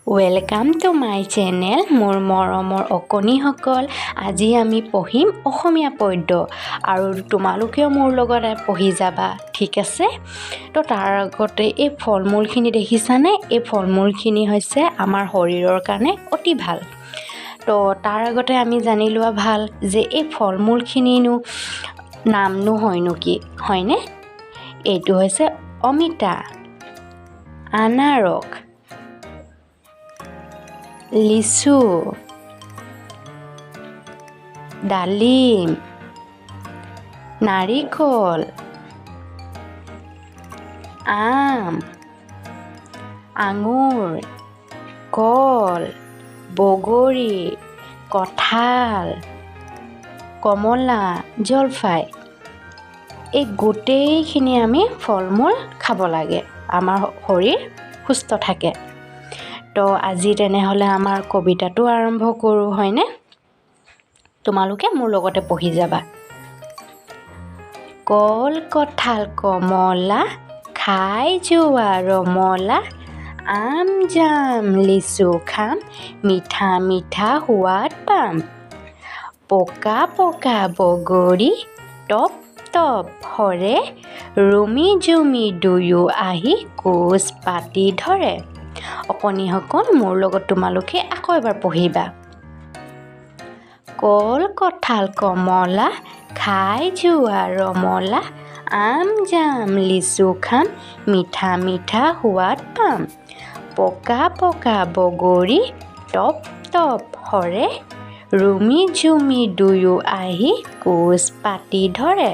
Welcome to my channel. মোৰ মৰমৰ অকণিসকল, আজি আমি পঢ়িম অসমীয়া পদ্য আৰু তোমালোকেও মোৰ লগত পঢ়ি যাবা, ঠিক আছে? তো তাৰ আগতে এই ফল মূলখিনি দেখিছানে? এই ফল মূলখিনি হৈছে আমাৰ শৰীৰৰ কাৰণে অতি ভাল। তো তাৰ আগতে আমি জানি লোৱা ভাল যে এই ফল মূলখিনিনো নামনো হয়নো কি, হয়নে? এইটো হৈছে অমিতা, আনাৰস, লিচু, ডালিম, নাৰিকল, আম, আঙুৰ, কল, বগৰী, কঁঠাল, কমলা, জলফাই। এই গোটেইখিনি আমি ফল মূল খাব লাগে, আমাৰ শৰীৰ সুস্থ থাকে। তো আজি তেনেহ'লে আমাৰ কবিতাটো আৰম্ভ কৰোঁ, হয়নে? তোমালোকে মোৰ লগতে পঢ়ি যাবা। কল, কঁঠাল, কমলা খাই যোৱা ৰমলা, আম, জাম, লিচু খাম, মিঠা মিঠা সোৱাদ পাম। পকা পকা বগৰী টপ টপ সৰে, ৰুমি জুমি দুয়ো আহি কোঁচ পাতি ধৰে। অকণিসকল, মোৰ লগত তোমালোকে আকৌ এবাৰ পঢ়িবা। কল, কঁঠাল, কমলা খাই যোৱা ৰমলা, আম, জাম, লিচু খাম, মিঠা মিঠা সোৱাদ পাম। পকা পকা বগৰী টপ টপ সৰে, ৰুমি জুমি দুয়ো আহি কোঁচ পাতি ধৰে।